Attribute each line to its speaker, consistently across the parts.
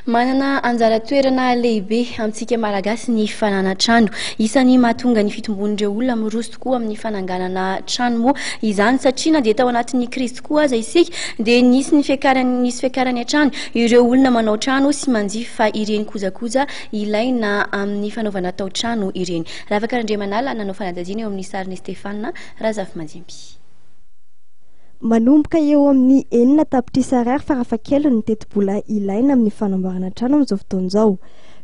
Speaker 1: Manana anjara toerana lehibe amintsika Malagasy ny fananan-trano. Isan'ny mahatonga ny fitombon'ireo olona miroso tokoa amin'ny fananganana trano moa izany satria na dia tao anatin'ny krizy tokoa aza isika dia nisy ny fiakarany nisy fiakarany hatrany ireo olona manao trano sy manjifa ireny kojakoja ilaina amin'ny fanaovana tao-trano ireny. Ravaka Randriamanala nanao fanadihadiana eo amin'ny sarin'i Stéphane Razafimandimby.
Speaker 2: Manomboka eo amin'ny 6 tapitrisa ariary farafahakeliny ny tetibola ilaina amin'ny fanamboarana trano amin'izao fotoana izao.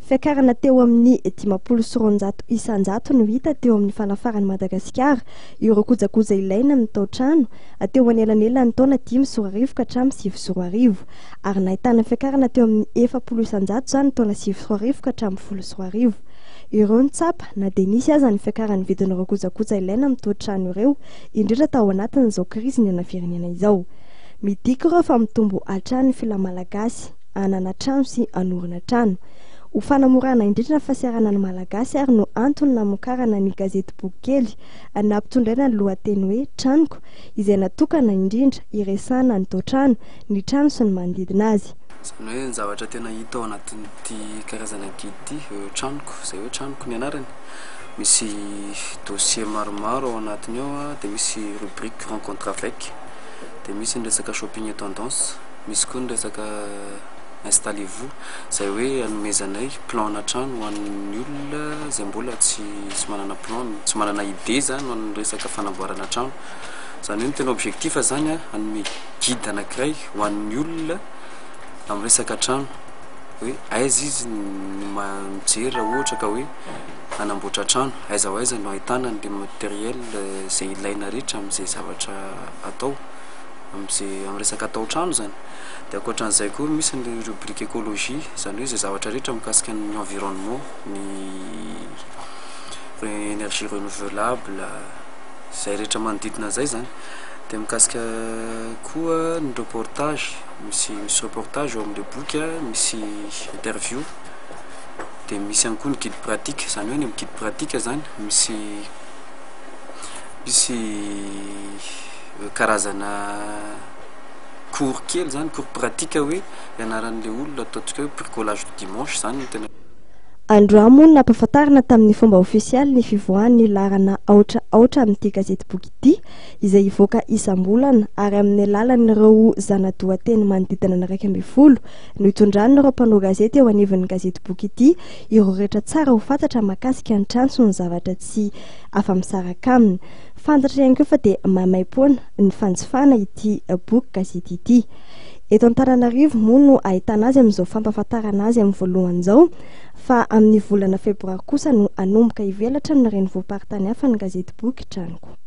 Speaker 2: Fiakarana teo amin'ny 250% no hita teo amin'ny fanafaran'i Madagasikara ireo kojakoja ilaina amin'ny tao-trano teo anelanelan'ny taona 2005 ka hatramin'ny 2009, ary nahitana fiakarana teo amin'ny 40% izany taona 2009 ka hatramin'ny 2010. Ireo ny tsapa na dia nisy aza ny fiakaran'ny vidin'ireo kojakoja ilaina amin'ny tao-trano ireo, indrindra tao anatin'izao krizy ny firenena izao. Midika ireo fa mitombo hatrany ny filan'ny Malagasy hanana trano sy hanorina trano. Ho fanamorana indrindra ny fahasahiranana ny Malagasy ary no antony namokarana ny gazety boky kely nampitondraina ny lohateny hoe Tranoko, izay natokana indrindra hiresahana ny tao-trano, ny trano sy ny manodidina azy.
Speaker 3: Izany hoe ny zavatra tena hita ao anatin'ity karazana guide ity, Tranoko, izay hoe Tranoko ny anarany, misy dossier maromaro ao anatiny ao, dia misy rubrique rencontre avec, dia misy ny resaka shopping et tendance, misy koa ny resaka installez-vous, izay hoe anomezanay plan-na trano ho an'ny olona izay mbola tsy tsy manana plan, tsy manana idée zany ho an'ny resaka fanamboarana trano. Izany hoe ny tena objectif zany a, hanome guide anankiray ho an'ny olona amin'ny resaka trano, hoe aiza izy no mijery raha ohatra ka hoe hanamboatra trano, aiza ho aiza no ahitana an'le matériel izay ilaina rehetra amin'izay zavatra atao, amin'izay amin'ny resaka tao-trano zany. Dia ankoatran'izay koa misy ny rubrique écologie, izany hoe izay zavatra rehetra mikasika ny environnement, ny énergie renouvelable, izay rehetra manodidina an'izay zany. Dia mikasika koa ny reportage, misy reportage eo amin'ilay boky a, misy interview, dia misy ihany koa ny guide pratique, izany hoe ny amin'ny guide pratique zany misy karazana cours kely zany, cours pratique hoe ianaran'ilay olona, ataontsika hoe bricolage du dimanche zany no tena.
Speaker 2: Androany moa no nampahafantarina tamin'ny fomba ofisialy ny fivoahan'ny laharana 6 6 amin'ity gazety boky ity, izay hivoaka isam-bolana, ary amin'ny alalan'ireo zana-dohateny manodidina ny 11 no hitondran'ireo mpanao gazety eo anivon'ny gazety boky ity ireo rehetra tsara ho fantatra mahakasika ny trano sy ny zavatra tsy afa-misaraka aminy. Fantatra ihany koa fa dia maimaimpoana ny fanjifana ity boky gazety ity. Eto Antananarivo moa no ahitana azy amin'izao fampahafantarana azy amin'ny voalohany izao, fa amin'ny volana febroary kosa no hanomboka hivelatra amin'ny renivohi-paritany hafa ny gazety boky Tranoko.